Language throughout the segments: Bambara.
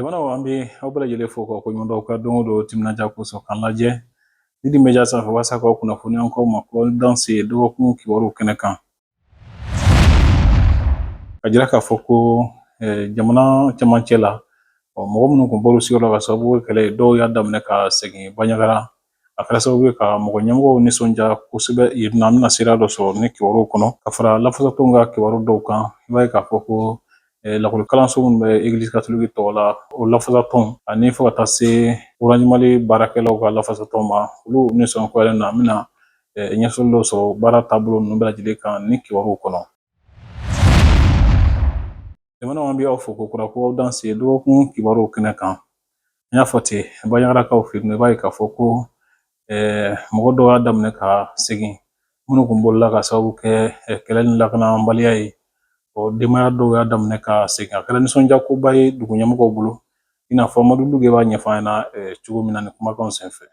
Limanaw, an bɛ aw bɛɛ lajɛlen fo k'aw koɲuman dɔn ka don o don timinandiya kosɔn k'an lajɛ Didi Media sanfɛ walasa k'aw kunnafoni an k'aw ma ko danse dɔgɔkun kibaru kɛnɛ kan. A jira k'a fɔ ko jamana cɛmancɛ la, mɔgɔ minnu kun bɔr'u sigiyɔrɔ la ka sababu kɛ kɛlɛ ye, dɔw y'a daminɛ ka segin Banjagara. A kɛra sababu ye ka mɔgɔ ɲɛmɔgɔw nisɔndiya kosɛbɛ yen nɔ. An bɛna seereya dɔ sɔrɔ ni kibaruw kɔnɔ ka fara lafasatɔnw ka kibaru dɔw kan. I b'a ye k'a fɔ ko lakɔli kalanso minnu bɛ Église catholique tɔgɔ la, o lafasatɔnw ani fo ka taa se Orange Mali baarakɛlaw ka lafasatɔnw ma, olu nisɔndiyalen don. An bɛna ɲɛfɔli dɔw sɔrɔ baara taabolo ninnu bɛɛ lajɛlen kan ni kibaruw kɔnɔ. Limanaw, an bɛ aw fo ko kura ko aw danse dɔgɔkun kibaruw kɛnɛ kan. N y'a fɔ ten, Banjagarakaw fɛ yen, i b'a ye k'a fɔ ko mɔgɔ dɔw y'a daminɛ ka segin, minnu kun bolila ka sababu kɛ kɛlɛ ni lakanabaliya ye. Ɔ, denbaya dɔw y'a daminɛ ka segin. A kɛra nisɔndiyakoba ye dugu ɲɛmɔgɔw bolo, i n'a fɔ Amadu Luge b'a ɲɛfɔ an ɲɛna cogo min na ni kumakanw senfɛ.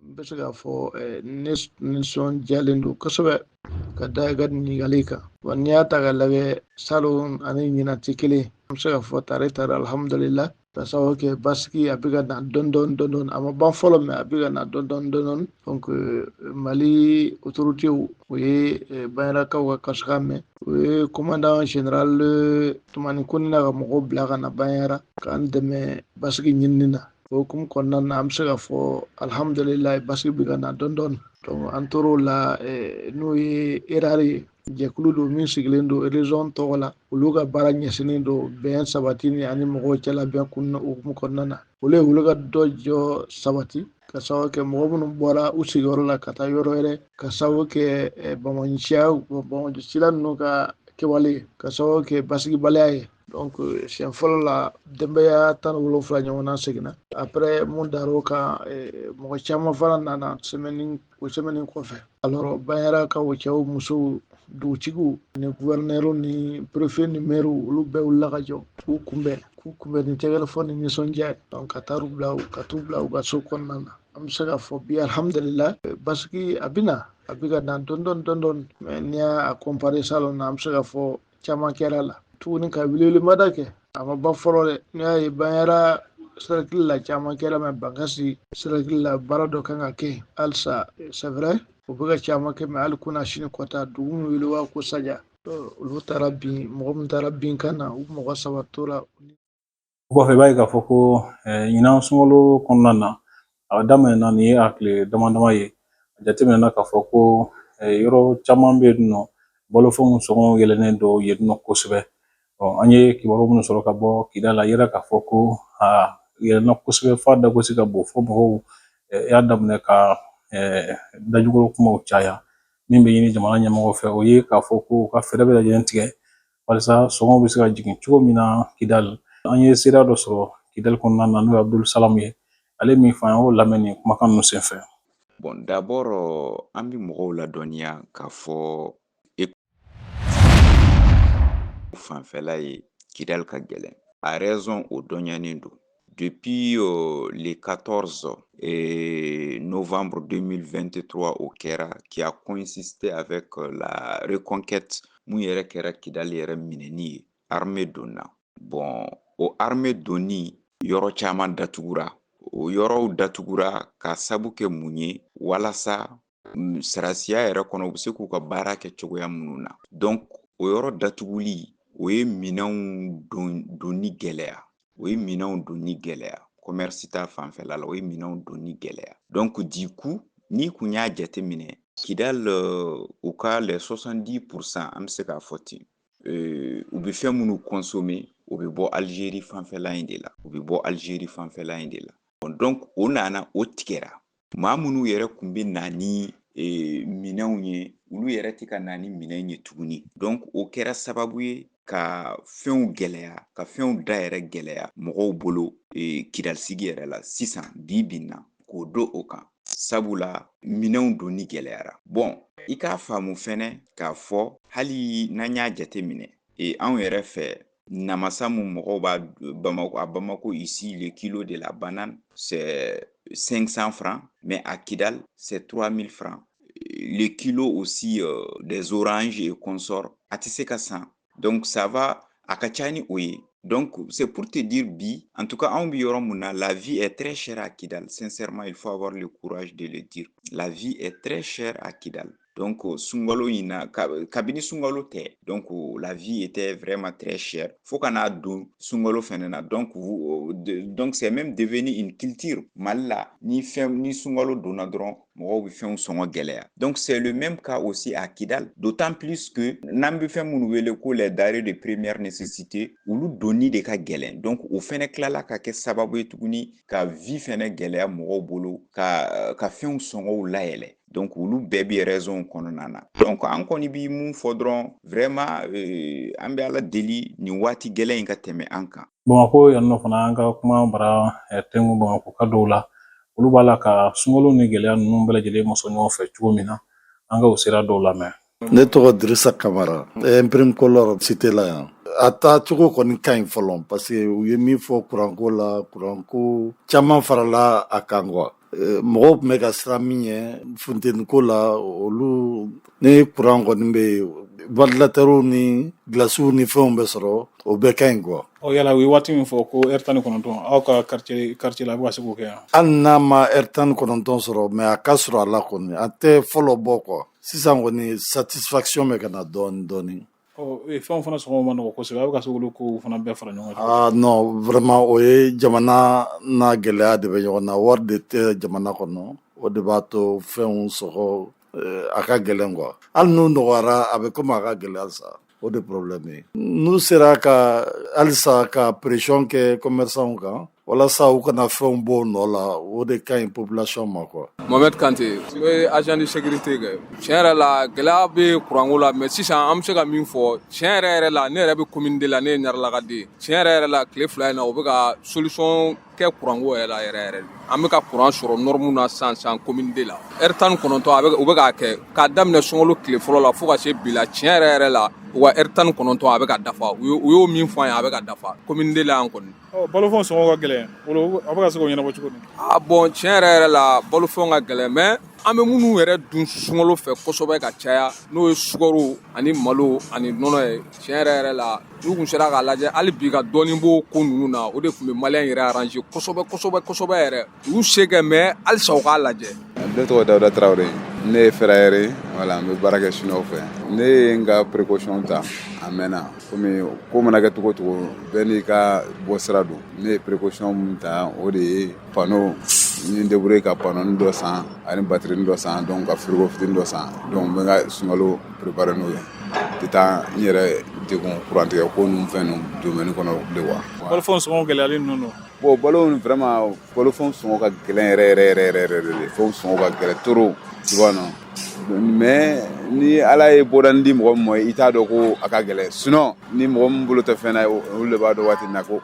N bɛ se k'a fɔ ne nisɔndiyalen don kosɛbɛ ka da i ka ɲininkali kan. Wa n'i y'a ta k'a lajɛ, salon ani ɲinan tɛ kelen. An bɛ se k'a fɔ tare tare, alhamdulila, ka sababu kɛ basigi a bɛ ka na dɔɔni dɔɔni dɔɔni. A ma ban fɔlɔ, mais a bɛ ka na dɔɔni dɔɔni dɔɔni. Donc Mali autorités, o ye Banjarakaw ka kasikan mɛn. O ye commandant général Tumani Kone n'a ka mɔgɔw bila ka na Banjara k'an dɛmɛ basigi ɲinini na. O hukumu kɔnɔna na, an bɛ se k'a fɔ alihamudulilayi, basigi bɛ ka na dɔɔni dɔɔni. Donc an tor'o la, n'o ye ERAR ye, jɛkulu don min sigilen don région tɔgɔ la. Olu ka baara ɲɛsinnen don bɛn sabati ni ani mɔgɔw cɛla bɛn kun hukumu kɔnɔna na. Olu ye wuli ka dɔ jɔ sabati ka sababu kɛ mɔgɔ minnu bɔra u sigiyɔrɔ la ka taa yɔrɔ wɛrɛ, ka sababu kɛ banbagancila ninnu ka kɛwale, ka sababu kɛ basigibaliya ye. Donc siɲɛ fɔlɔ la, denbaya 17 ɲɔgɔnna seginna. Après, mun dar'o kan, mɔgɔ caman fana nana semaine o semaine kɔfɛ. Alors Banjarakaw, cɛw, musow, dugutigiw ni gouverneur ni préfet ni maire, olu bɛɛ wulila ka jɔ k'u kunbɛn ni tɛgɛrɛ fɔ ni nisɔndiya ye. Donc ka t'u bila u ka so kɔnɔna na. An bɛ se k'a fɔ bi, alhamdulila, basigi a bɛ na, a bɛ ka na dɔɔni dɔɔni dɔɔni dɔɔni. Mais n'i y'a comparer salon na, an bɛ se k'a fɔ caman kɛra la tuguni ka welewelemada kɛ. A ma ban fɔlɔ dɛ. N'i y'a ye Banjara cercle la, caman kɛra, mais Bankasi cercle la, baara dɔ kan ka kɛ halisa. C'est vrai, u bɛ ka caman kɛ, mais hali kunna sini kɔta, dugu min wele wa ko Saja, olu taara bin, mɔgɔ min taara bin kan na, u mɔgɔ saba tora. O kɔfɛ, i b'a ye k'a fɔ ko ɲinan sunkalo kɔnɔna na, a daminɛna nin ye a tile dama dama ye, a jateminɛna k'a fɔ ko yɔrɔ caman bɛ yen nɔ, balofɛnw sɔngɔ yɛlɛnnen don yen nɔ kosɛbɛ. An ye kibaru minnu sɔrɔ ka bɔ Kidali, a yira k'a fɔ ko a yɛlɛnna kosɛbɛ f'a dagosi ka bon, fo mɔgɔw y'a daminɛ ka dajukɔrɔ kumaw caya. Min bɛ ɲini jamana ɲɛmɔgɔ fɛ, o ye k'a fɔ ko u ka fɛɛrɛ bɛɛ lajɛlen tigɛ walasa sɔngɔw bɛ se ka jigin cogo min na Kidali. An ye seereya dɔ sɔrɔ Kidali kɔnɔna na, n'o ye Abudulu Salamu ye. Ale min fɔ an y'o lamɛn nin kumakan ninnu senfɛ. Bon, d'abord, an bɛ mɔgɔw ladɔnniya k'a fɔ e fanfɛla ye Kidali ka gɛlɛn. A raison, o dɔnɲanen don. Depuis le 14 novembre 2023, o kɛra, qui a coïncidé avec la reconquête mun yɛrɛ kɛra Kidali yɛrɛ minɛni ye, armée donna. Bon, o armée donni, yɔrɔ caman datugura. O yɔrɔw datugura ka sabu kɛ mun ye? Walasa sarasiya yɛrɛ kɔnɔ, u bɛ se k'u ka baara kɛ cogoya minnu na. Donc o yɔrɔ datuguli, o ye minɛnw donni gɛlɛya, o ye minɛnw donni gɛlɛya commerce ta fanfɛla la, o ye minɛnw donni gɛlɛya. Donc du coup, n'i kun y'a jateminɛ, Kidal, u ka les 70%, an bɛ se k'a fɔ ten, u bɛ fɛn minnu consommer, o bɛ bɔ Algérie fanfɛla in de la, o bɛ bɔ Algérie fanfɛla in de la. Bon, donc o nana o tigɛra. Maa minnu yɛrɛ kun bɛ na ni minɛnw ye, olu yɛrɛ tɛ ka na ni minɛn ye tuguni. Donc o kɛra sababu ye ka fɛnw gɛlɛya, ka fɛnw da yɛrɛ gɛlɛya mɔgɔw bolo Kidali sigi yɛrɛ la sisan bi bi in na, k'o don o kan, sabula minɛnw donni gɛlɛyara. Bon, i k'a faamu fɛnɛ k'a fɔ hali n'an y'a jate minɛ, anw yɛrɛ fɛ, namasa mun mɔgɔw b'a Bamako, à Bamako ici, le kilo de la banane, c'est 500 francs, mais à Kidal, c'est 3000 francs. Le kilo aussi des oranges et consorts, a tɛ se ka san. Donc ça va, a ka ca ni o ye. Donc c'est pour te dire bi, en tout cas anw bɛ yɔrɔ mun na, la vie est très chère à Kidal. Sincèrement, il faut avoir le courage de le dire, la vie est très chère à Kidal. Donc sunkalo in na, kabini sunkalo tɛ, donc la vie était vraiment très chère fo ka n'a don sunkalo fɛnɛ na. Donc c'est même devenu une culture Mali la, ni fɛn ni sunkalo donna dɔrɔn, mɔgɔw bɛ fɛnw sɔngɔ gɛlɛya. Donc c'est le même cas aussi à Kidal, d'autant plus que n'an bɛ fɛn minnu wele ko les denrées de première nécessité, olu donni de ka gɛlɛn. Donc o fɛnɛ tilala ka kɛ sababu ye tuguni ka vie fɛnɛ gɛlɛya mɔgɔw bolo, ka fɛnw sɔngɔw layɛlɛ. Donc olu bɛɛ bɛ raison kɔnɔna na. Donc an kɔni bi mun fɔ dɔrɔn, vraiment, an bɛ Ala deli nin waati gɛlɛn in ka tɛmɛ an kan. Bamakɔ yan nɔ fana, an ka kuma bara tɛnku Bamakɔ ka dɔw la, olu b'a la ka sunkalo ni gɛlɛya ninnu bɛɛ lajɛlen mɔsɔn ɲɔgɔn fɛ cogo min na, an ka o sira dɔw lamɛn. Ne tɔgɔ Dirisa Kamara, imprime couleur cité la yan. A taa cogo kɔni ka ɲi fɔlɔ, parce que u ye min fɔ kuranko la, kuranko caman farala a kan quoi. Mɔgɔw tun bɛ ka siran min ɲɛ funteniko la, olu ni kuran kɔni bɛ yen, ventilateurw ni glacew ni fɛnw bɛ sɔrɔ, o bɛɛ ka ɲi quoi. Ɔ, yala u ye waati min fɔ ko heure 19, aw ka quartier la, a bɛ ka se k'o kɛ yan? Hali n'a ma heure 19 sɔrɔ, mais a ka sɔrɔ a la kɔni, a tɛ fɔlɔ bɔ quoi. Sisan kɔni, satisfaction bɛ ka na dɔɔni dɔɔni. Ɔ, fɛnw fana sɔngɔ ma nɔgɔ kosɛbɛ, a bɛ ka se k'olu kow fana bɛɛ fara ɲɔgɔn kan? Ah non, vraiment, o ye jamana n'a gɛlɛya de bɛ ɲɔgɔn na. Wari de tɛ jamana kɔnɔ, o de b'a to fɛnw sɔgɔ a ka gɛlɛn quoi. Hali n'u nɔgɔyara, a bɛ komi a ka gɛlɛn halisa, o de problème ye. N'u sera ka halisa ka pression kɛ commerçant kan walasa u kana fɛnw bɔ u nɔ la, o de ka ɲi population ma quoi. Mohamed Kante, n bɛ agent de sécurité kɛ. Tiɲɛ yɛrɛ la, gɛlɛya bɛ kuranko la, mais sisan an bɛ se ka min fɔ, tiɲɛ yɛrɛ yɛrɛ la, ne yɛrɛ bɛ commune de la, ne ye Ɲarelakaden ye. Tiɲɛ yɛrɛ yɛrɛ la, tile 2 in na, u bɛ ka solution kɛ kuranko yɛrɛ la yɛrɛ yɛrɛ. An bɛ ka kuran sɔrɔ norme na sisan sisan commune de la. Heure 19, a bɛ u bɛ k'a kɛ k'a daminɛ sunkalo tile fɔlɔ la fo ka se bi la. Tiɲɛ yɛrɛ yɛrɛ la, u ka heure 19, a bɛ ka dafa. U y'o min fɔ an ye, a bɛ ka dafa commune de la yan kɔni. Ɔ, balofɛnw sɔngɔ ka gɛlɛn, olu a bɛ ka se k'o ɲɛnabɔ cogo di? Ah bon, tiɲɛ yɛrɛ yɛrɛ la, balofɛnw ka gɛlɛn, mais an bɛ minnu yɛrɛ dun sunkalo fɛ kosɛbɛ ka caya, n'o ye sukaro ani malo ani nɔnɔ ye. Tiɲɛ yɛrɛ yɛrɛ la, n'u kun sera k'a lajɛ hali bi ka dɔɔnin b'o ko ninnu na, o de tun bɛ maliyɛn yɛrɛ arranger kosɛbɛ kosɛbɛ kosɛbɛ yɛrɛ. U y'u se kɛ, mais halisa u k'a lajɛ. Ne tɔgɔ Dawuda Tarawele, ne ye ferrailleur ye, wala n bɛ baara kɛ chinois fɛ. Ne ye n ka précaution ta a mɛnna, komi ko mana kɛ cogo o cogo, bɛɛ n'i ka bɔ sira don. Ne ye précaution mun ta, o de ye panneau n ye débrouiller ka panneau dɔ san ani batterie dɔ san, donc ka frigo fitinin dɔ san. Donc n bɛ n ka sunkalo préparer n'o ye, tɛ taa n yɛrɛ degun kurantigɛ ko ninnu fɛn ninnu domaine kɔnɔ bilen quoi. Balofɛnw sɔngɔ gɛlɛyalen ninnu don? Bon, balo vraiment, balofɛnw sɔngɔ ka gɛlɛn yɛrɛ yɛrɛ yɛrɛ yɛrɛ yɛrɛ de. Fɛnw sɔngɔ ka gɛlɛn trop, tu vois non? Mais ni Ala ye bɔdani di mɔgɔ min ma, i t'a dɔn ko a ka gɛlɛn. Sinon ni mɔgɔ min bolo tɛ fɛn na, olu de b'a dɔn waati min na ko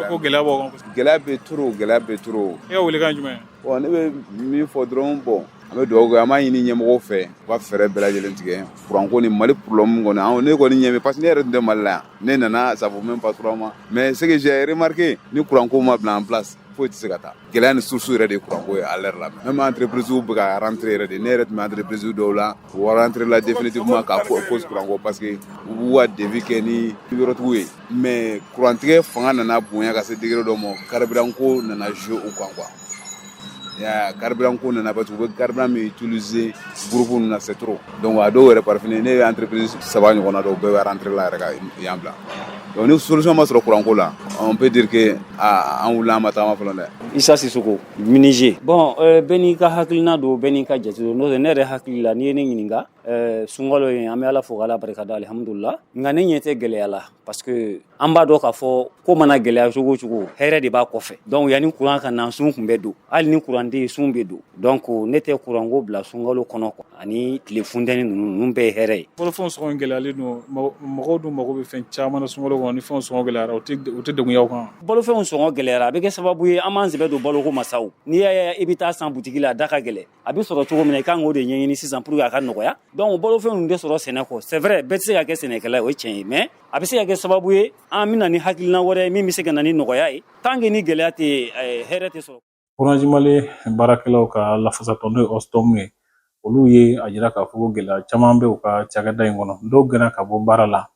ko gɛlɛya b'aw kan kosɛbɛ. Gɛlɛya bɛ trop, gɛlɛya bɛ trop. E ka welekan ye jumɛn ye? Bon, ne bɛ min fɔ dɔrɔn, bon, an bɛ dugawu kɛ, an b'a ɲini ɲɛmɔgɔw fɛ u ka fɛɛrɛ bɛɛ lajɛlen tigɛ kuranko ni Mali problème kɔni. Anw ne kɔni ɲɛ bɛ, parce que ne yɛrɛ tun tɛ Mali la yan, ne nana, ça fait même pas 3 mois, mais ce que j'ai remarqué, ni kuranko ma bila en place, foyi tɛ se ka taa. Gɛlɛya ni source yɛrɛ de ye kuranko ye à l'heure la. Même entreprise bɛ ka rentrer yɛrɛ de, ne yɛrɛ tun bɛ entreprise dɔw la, u rentrer la définitivement ka cause kuranko, parce que u b'u ka devis kɛ ni yɔrɔtigiw ye, mais kurantigɛ fanga nana bonya ka se degré dɔ ma, carburant ko nana jouer u kan quoi. Ya carburant ko nana, parce que u bɛ carburant min utiliser groupe ninnu na, c'est trop. Donc a dɔw yɛrɛ par fini, ne ye entreprise saba ɲɔgɔnna dɔw bɛɛ bɛ rentrer la yɛrɛ ka yan bila. Donc ni solution ma sɔrɔ kuranko la, on peut dire que an wulila, an ma tagama fɔlɔ dɛ. Isa Sisoko, menuisier. Bon, bɛɛ n'i ka hakilina don, bɛɛ n'i ka jate don. N'o tɛ, ne yɛrɛ hakili la, n'i ye ne ɲininka, sunkalo in, an bɛ Ala fo k'Ala barika da, alihamudulila. Nka ne ɲɛ tɛ gɛlɛya la, parce que an b'a dɔn k'a fɔ ko mana gɛlɛya cogo o cogo, hɛrɛ de b'a kɔfɛ. Donc yanni kuran ka na, sun tun bɛ don. Hali ni kuran tɛ yen, sun bɛ don. Donc ne tɛ kuranko bila sunkalo kɔnɔ quoi. Ani tile funtɛni ninnu bɛɛ ye hɛrɛ ye. Bolofɛnw sɔngɔ gɛlɛyalen don, mɔgɔw dun mago bɛ fɛn caman na sunkalo kɔnɔ. Ni fɛnw sɔngɔ gɛlɛyara, o tɛ degun y'aw kan? Balofɛnw sɔngɔ gɛlɛyara, a bɛ kɛ sababu ye an b'an sɛbɛ don baloko masaw. N'i y'a ye i bɛ taa san butigi la, a da ka gɛlɛn. A bɛ sɔrɔ cogo min na, i kan k'o de ɲɛɲini sisan pour que a ka nɔgɔya. Donc balofɛn ninnu tɛ sɔrɔ sɛnɛ kɔ. C'est vrai, bɛɛ tɛ se ka kɛ sɛnɛkɛla ye, o ye tiɲɛ ye, mais a bɛ se ka kɛ sababu ye an bɛ na ni hakilina wɛrɛ ye min bɛ se ka na ni nɔgɔya ye. Tant que ni gɛlɛya tɛ, hɛrɛ tɛ sɔrɔ. Orange Mali baarakɛlaw ka lafasatɔn, n'o ye OSTOM ye, olu ye a jira k'a fɔ ko gɛlɛya caman bɛ u ka cakɛda in kɔnɔ. Dɔw gɛnna ka bɔ baara la.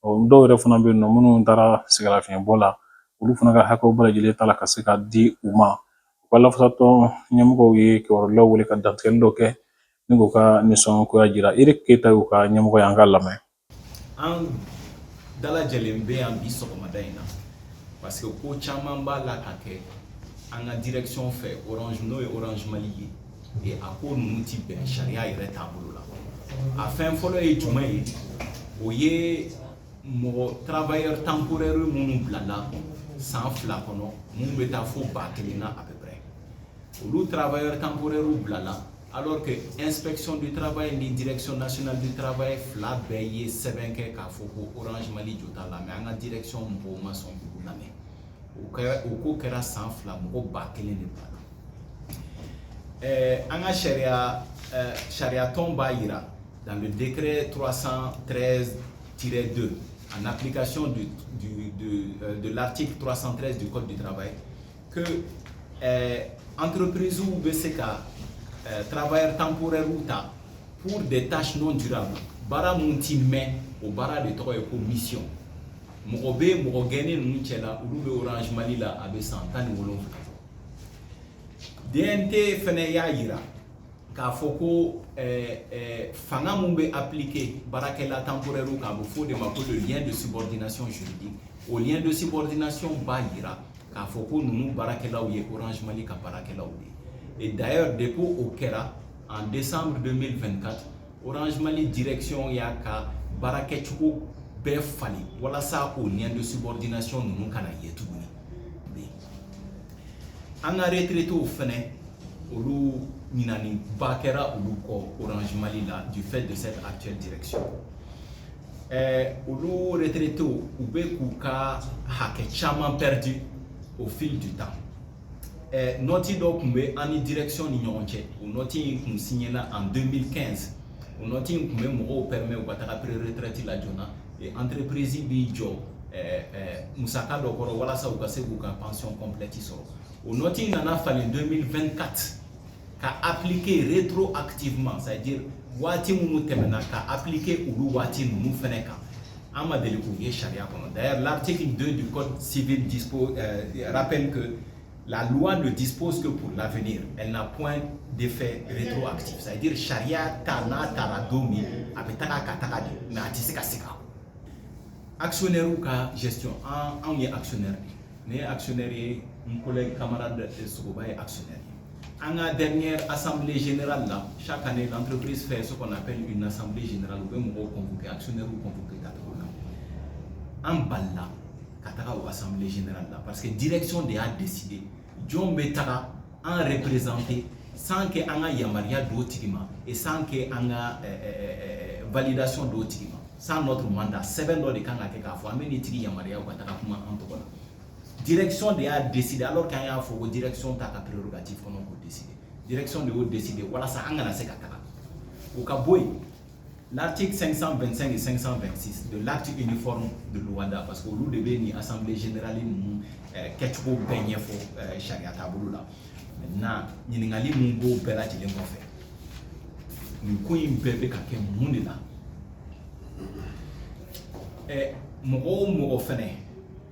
Dɔw yɛrɛ fana bɛ yen nɔ minnu taara sɛgɛnlafiɲɛbɔ la, olu fana ka hakɛw bɛɛ lajɛlen ta la ka se ka di u ma. U ka lafasatɔn ɲɛmɔgɔw ye kibaruyaw wele ka dantigɛli dɔ kɛ ni k'u ka nisɔngoya jira. Eric Keyita y'u ka ɲɛmɔgɔ ye, an ka lamɛn. An dalajɛlen bɛ yan bi sɔgɔmada in na parce que ko caman b'a la ka kɛ an ka direction fɛ Orange, n'o ye Orange Mali ye. Et a ko ninnu ti bɛn sariya yɛrɛ taabolo la. A fɛn fɔlɔ ye jumɛn ye? O ye mɔgɔ travailleur temporaire minnu bilala san 2 kɔnɔ, mun bɛ taa fo 1000 na à peu près. Olu travailleur temporaire bilala alors que Inspection du travail ni Direction nationale du travail fila bɛɛ ye sɛbɛn kɛ k'a fɔ ko Orange Mali jo t'a la. Mais an ka direction mɔgɔw ma sɔn k'u lamɛn. O kɛra, o ko kɛra san 2, mɔgɔ 1000 de bilala. An ka sariya tɔn b'a yira dans le décret 313-2, en application de l'article 313 du Code du travail, que entreprise bɛ se ka travailleur temporaire ta pour des tâches non durables. Baara mun ti mɛn, o baara de tɔgɔ ye ko mission. Mɔgɔ bɛ mɔgɔ gɛnnen ninnu cɛ la, olu bɛ Orange Mali la a bɛ san 17. DNT fɛnɛ y'a yira k'a fɔ ko fanga mun bɛ appliquer baarakɛla temporaire kan, a bɛ fɔ o de ma ko le lien de subordination juridique. O lien de subordination b'a yira k'a fɔ ko ninnu baarakɛlaw ye Orange Mali ka baarakɛlaw de ye. Et d'ailleurs, depuis o kɛra en décembre 2024, Orange Mali direction y'a ka baarakɛcogo bɛɛ falen walasa o lien de subordination ninnu kana ye tuguni. An ka retraités fɛnɛ, olu ɲinaniba kɛra olu kɔ Orange Mali la du fait de cette actuelle direction. Olu retraités, u bɛ k'u ka hakɛ caman perdu au fil du temps. Note dɔ tun bɛ an ni direction ni ɲɔgɔn cɛ. O note in tun signéna en 2015. O note in tun bɛ mɔgɔw permet u ka taga pré-retraite la joona et entreprise b'i jɔ musaka dɔ kɔrɔ walasa u ka se k'u ka pension complète sɔrɔ. O note in nana falen 2024 ka appliquer rétroactivement, c'est à dire waati minnu tɛmɛna, ka appliquer olu waati ninnu fɛnɛ kan. An ma deli k'o ye sariya kɔnɔ. D'ailleurs, l'article 2 du Code civil rappelle que la loi ne dispose que pour l'avenir, elle n'a point d'effet rétroactif. C'est à dire sariya ta n'a taara don min, a bɛ taga ka taga de, mais a tɛ se ka segin a kɔ. Actionnaire ka gestion, an anw ye actionnaire de ye. Ne ye actionnaire ye, n collègue camarade Sogoba ye actionnaire ye. An ka dernière assemblée générale la, chaque année l'entreprise fait ce qu'on appelle une assemblée générale, u bɛ mɔgɔw convoquer, actionnaire convoquer ka taga o la. An balila ka taga o assemblée générale la parce que direction de y'a décidé jɔn bɛ taga an représenter sans que an ka yamaruya d'o tigi ma et sans que an ka validation d'o tigi ma, sans notre mandat. Sɛbɛn dɔ de kan ka kɛ k'a fɔ an bɛ nin tigi yamaruya ka taga kuma an tɔgɔ la. Direction de y'a décidé alors qu'an y'a fɔ ko direction t'a ka prérogative kɔnɔ k'o décider. Direction de y'o décider walasa an kana se ka taga. O ka bɔ yen, l'article 525 et 526 de l'acte uniforme de l'OHADA, parce que olu de bɛ nin assemblée générale ninnu kɛcogo bɛɛ ɲɛfɔ sariya taabolo la. Maintenant, ɲininkali mun b'o bɛɛ lajɛlen kɔfɛ, nin ko in bɛɛ bɛ ka kɛ mun de la? Mɔgɔ o mɔgɔ fɛnɛ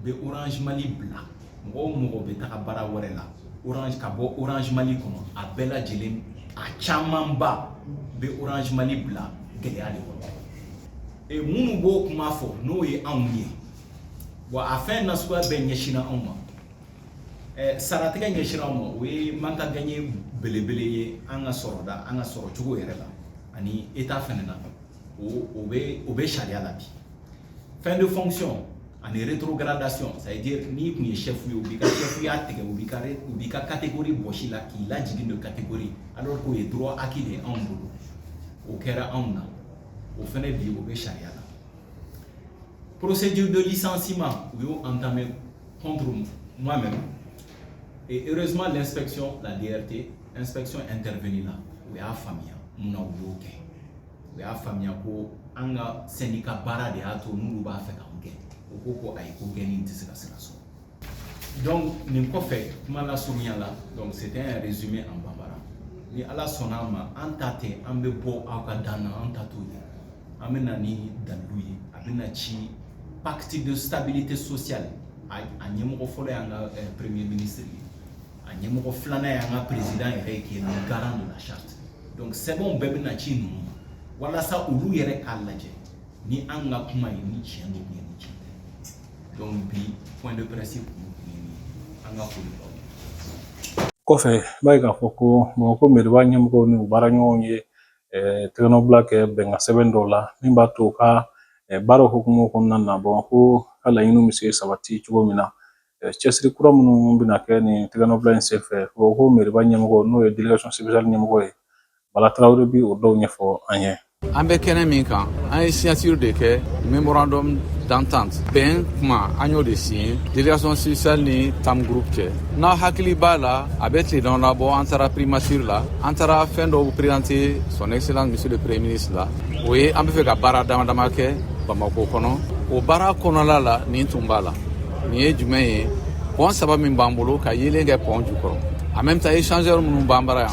bɛ Orange Mali bila, mɔgɔ o mɔgɔ bɛ taga baara wɛrɛ la Orange, ka bɔ Orange Mali kɔnɔ, a bɛɛ lajɛlen, a camanba bɛ Orange Mali bila gɛlɛya de kɔnɔ. E minnu b'o kuma fɔ, n'o ye anw ye wa, a fɛn nasuguya bɛɛ ɲɛsinna anw ma. Saratigɛ ɲɛsinna anw ma, o ye manque à gagner belebele ye an ka sɔrɔda, an ka sɔrɔ cogo yɛrɛ la ani État fɛnɛ na. O bɛ sariya la bi. Fin de fonction ani rétrogradation, c'est à dire n'i kun ye chef ye, u b'i ka chef ya tigɛ, u b'i ka catégorie bɔsi la k'i lajigin de catégorie, alors k'o ye droit acquis de ye anw bolo. O kɛra anw na, o fɛnɛ bi o bɛ sariya la. Procédure de licenciement, u y'o entamé contre moi-même et heureusement l'inspection, la DRT, inspection intervenue la. U y'a faamuya mun na u y'o kɛ. U y'a faamuya ko an ka syndicat baara de y'a to n'olu b'a fɛ k'an gɛn. U ko ko ayi, ko gɛnni tɛ se ka sira sɔrɔ. Donc nin kɔfɛ, kuma lasurunya la, donc c'était un résumé en bambara. Ni Ala sɔnna a ma, an ta tɛ an bɛ bɔ aw ka dan na, an ta t'o ye. An bɛ na ni dalilu ye, a bɛ na ci. Pacte de stabilité sociale, a ɲɛmɔgɔ fɔlɔ y'an ka premier ministre ye, a ɲɛmɔgɔ filanan y'an ka président yɛrɛ ye, qui est le garant de la charte. Donc sɛbɛnw bɛɛ bɛna ci ninnu ma walasa olu yɛrɛ k'a lajɛ ni an ka kuma ye, ni tiɲɛ don ni tiɲɛ tɛ. Donc bi point de presse kun ye nin ye. An ka foli b'aw ye. Kɔfɛ, i b'a ye k'a fɔ ko Bamakɔ meriba ɲɛmɔgɔw ni u baaraɲɔgɔnw ye tɛgɛnɔbila kɛ bɛnkan sɛbɛn dɔw la min b'a to u ka baaraw hukumu kɔnɔna na, Bamakɔ ka laɲiniw bɛ se sabati cogo min na. Cɛsiri kura minnu bɛna kɛ nin tɛgɛnɔbila in senfɛ, Bamakɔ meriba ɲɛmɔgɔ, n'o ye délégation spéciale ɲɛmɔgɔ ye, Bala Tarawele, bi o dɔw ɲɛfɔ an ye. An bɛ kɛnɛ min kan, an ye signature de kɛ, mémorandum d'entente, bɛn kuma, an y'o de signé délégation spéciale ni TAM Group cɛ. N'a hakili b'a la, a bɛ tile damadɔ bɔ, an taara primature la, an taara fɛn dɔw présenter Son Excellence Monsieur le Premier ministre la. O ye an bɛ fɛ ka baara dama dama kɛ Bamako kɔnɔ. O baara kɔnɔla la, nin tun b'a la. Nin ye jumɛn ye? Pont saba min b'an bolo, ka yeelen kɛ pont jukɔrɔ, en même temps échangeur minnu b'an bara yan,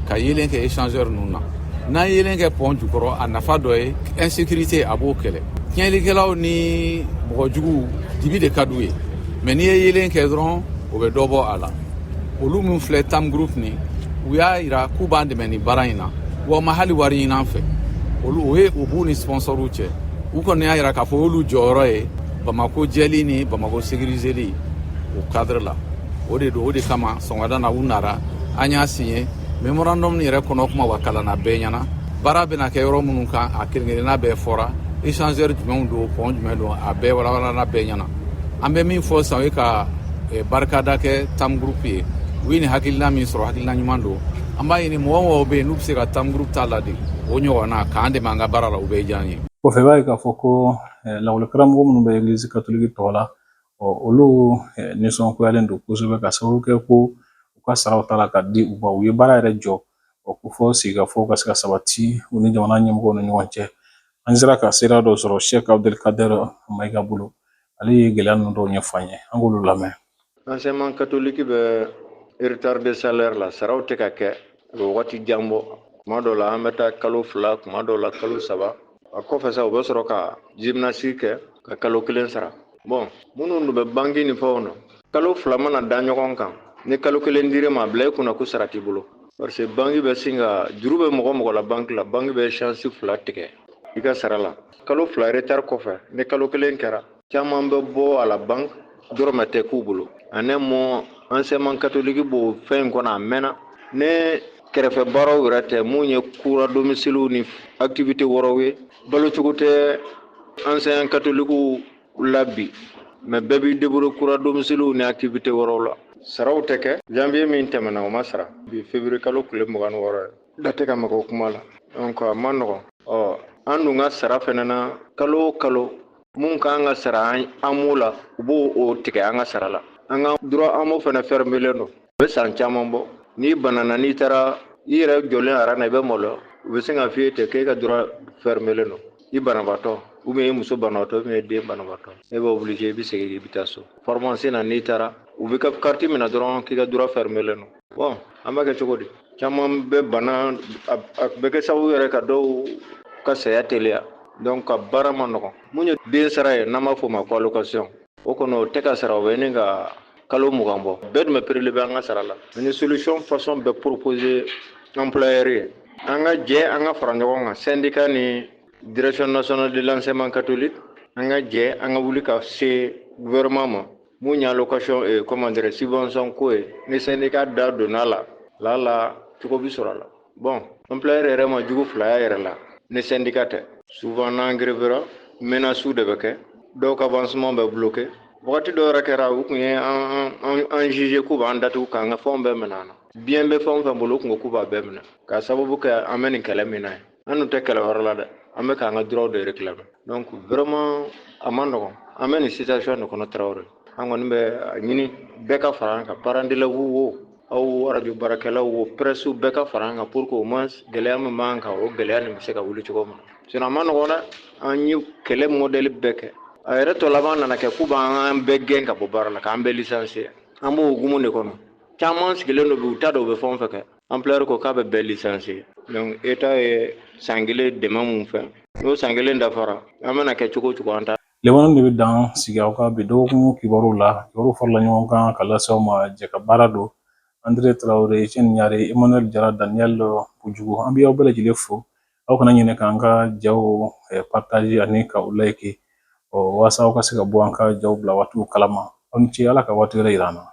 ka yeelen kɛ échangeur ninnu na. N'an ye yeelen kɛ pont jukɔrɔ, a nafa dɔ ye insécurité, a b'o kɛlɛ. Tiɲɛlikɛlaw ni mɔgɔjuguw, dibi de ka d'u ye, mais n'i ye yeelen kɛ dɔrɔn, o bɛ dɔ bɔ a la. Olu min filɛ, TAM Group, ni u y'a yira k'u b'an dɛmɛ nin baara in na, wa ma hali wari ɲini an fɛ. Olu, o ye u b'u ni sponsorw cɛ. U kɔni y'a yira k'a fɔ olu jɔyɔrɔ ye Bamako jɛli ni Bamako sécuriseli o cadre la, o de don. O de kama sɔgɔmada na u nara, an y'a signé mémorandum yɛrɛ kɔnɔ. Kuma wa kalanna bɛɛ ɲɛna, baara bɛna kɛ yɔrɔ minnu kan, a kelen kelenna bɛɛ fɔra, échangeur jumɛnw don, pont jumɛn don, a bɛɛ walawalana bɛɛ ɲɛna. An bɛ min fɔ sisan, o ye ka barikada kɛ TAM Group ye. U ye nin hakilina min sɔrɔ, hakilina ɲuman don. An b'a ɲini mɔgɔ mɔgɔ bɛ yen n'u bɛ se ka TAM Group ta ladege, o ɲɔgɔnna k'an dɛmɛ an ka baara la, u bɛ diya an ye. Kɔfɛ, i b'a ye k'a fɔ ko lakɔlikaramɔgɔ minnu bɛ egilizi katoliki tɔgɔ la, olu nisɔngoyalen don kosɛbɛ, ka sababu kɛ ko u ka saraw ta la ka di u ma. U ye baara yɛrɛ jɔ ko fɔ sigikafɔ ka se ka sabati u ni jamana ɲɛmɔgɔw ni ɲɔgɔn cɛ. An sera ka sira dɔ sɔrɔ Sɛki Abdelkader Mayiga bolo. Ale ye gɛlɛya ninnu dɔw ɲɛfɔ an ye, an k'olu lamɛn. Enseignement catholique bɛ retard de salaire la, saraw tɛ ka kɛ, a bɛ wagati jan bɔ. Kuma dɔw la an bɛ taa kalo 2, kuma dɔw la kalo 3. A kɔfɛ sa, u bɛ sɔrɔ ka gymnastique kɛ ka kalo 1 sara. Bon, minnu dun bɛ banque ni fɛnw na, kalo 2 mana da ɲɔgɔn kan, ni kalo 1 dir'i ma, a bila i kunna ko sara t'i bolo. Parce que banque bɛ sin ka juru bɛ mɔgɔ mɔgɔ la banque la, banque bɛ chance 2 tigɛ i ka sara la. Kalo 2 retard kɔfɛ, ni kalo 1 kɛra, caman bɛ bɔ a la banque, dɔrɔmɛ tɛ k'u bolo. En un mot, enseignement catholique b'o fɛn in kɔnɔ a mɛnna. Ne kɛrɛfɛ baaraw yɛrɛ tɛ mun ye, cours à domicile ni activité wɛrɛw ye. Balocogo tɛ enseignant catholique la bi, mais bɛɛ b'i débrouiller cours à domicile ni activité wɛrɛw la. Saraw tɛ kɛ. Janvier min tɛmɛna, o ma sara. Bi février kalo tile 26 ye, da tɛ ka maga o kuma la. Donc a ma nɔgɔn. Ɔ, an dun ka sara fɛnɛ na, kalo o kalo mun k'an ka sara AMO la, u b'o o tigɛ an ka sara la. An ka droit AMO fɛnɛ fermelen don, a bɛ san caman bɔ. N'i banana, n'i taara i yɛrɛ jɔlen aran na, i bɛ maloya. U bɛ sin ka f'i ye ten k'e ka droit fermelen don, i banabaatɔ ou bien i muso banabaatɔ ou bien i den banabaatɔ, e bɛ obligé i bɛ segin i bɛ taa so. Pharmacie na, n'i taara, u bɛ ka carte minɛ dɔrɔn k'i ka droit fermelen don. Bon, an b'a kɛ cogo di? Caman bɛ bana, a bɛ kɛ sababu yɛrɛ ka dɔw ka saya teliya. Donc ka baara ma nɔgɔn. Mun ye den sara ye, n'an b'a fɔ o ma ko allocation, o kɔni o tɛ ka sara, o bɛ ɲini ka kalo 20 bɔ. Bɛɛ dun bɛ prélever an ka sara la. An ye solution façon bɛɛ proposer employeur ye, an ka jɛ, an ka fara ɲɔgɔn kan, syndicat ni direction nationale de l'enseignement catholique, an ka jɛ, an ka wuli ka se gouvernement ma. Mun ye allocation, comment dire, subvention ko ye, ni syndicat da donna la la la, cogo bi sɔrɔ a la. Bon, employeur yɛrɛ ma jugu fila yɛrɛ la ni syndicat tɛ. Souvent n'an grèvera, menace de bɛ kɛ, dɔw ka avancement bɛ bloqué. Wagati dɔw yɛrɛ kɛra, u tun ye an juger k'u b'an datugu k'an ka fɛnw bɛɛ minɛ an na. Bien bɛ fɛn o fɛn bolo, u tun ko k'u b'a bɛɛ minɛ, k'a sababu kɛ an bɛ nin kɛlɛ min na ye. An dun tɛ kɛlɛ wɛrɛ la dɛ, an bɛ k'an ka droit de réclamer. Donc vraiment a ma nɔgɔn, an bɛ nin situation de kɔnɔ. Tarawele, an kɔni bɛ a ɲini bɛɛ ka fara an kan, parents d'élèves wo, aw arajo baarakɛlaw wo, presse, bɛɛ ka fara an kan pour que au moins gɛlɛya min b'an kan, o gɛlɛya nin bɛ se ka wuli cogo min na. Sinon a ma nɔgɔn dɛ. An ye kɛlɛ modèle bɛɛ kɛ, a yɛrɛ tɔ laban nana kɛ k'u b'an bɛɛ gɛn ka bɔ baara la, k'an bɛɛ licencier. An b'o hukumu de kɔnɔ. Caman sigilen don bi, u t'a dɔn u bɛ fɛn o fɛn kɛ. Employeur ko k'a bɛ bɛɛ licencier. Donc état ye san 1 dɛmɛ mun fɛ, n'o san 1 dafara, an bɛna kɛ cogo o cogo, an ta Lemana de bɛ dan sigi aw ka bi dɔgɔkun kibaru la. Kibaru farala ɲɔgɔn kan ka lase aw ma jɛ ka baara don Andre Traore, Etienne Ɲare, Emmanuel Jara, Daniel Kojugu. An bɛ aw bɛɛ lajɛlen fo. Aw kana ɲinɛ k'an ka jaw partager ani ka u like, walasa aw ka se ka bɔ an ka jaw bila waatiw kalama. Aw ni ce, Ala ka waati wɛrɛ yira an na.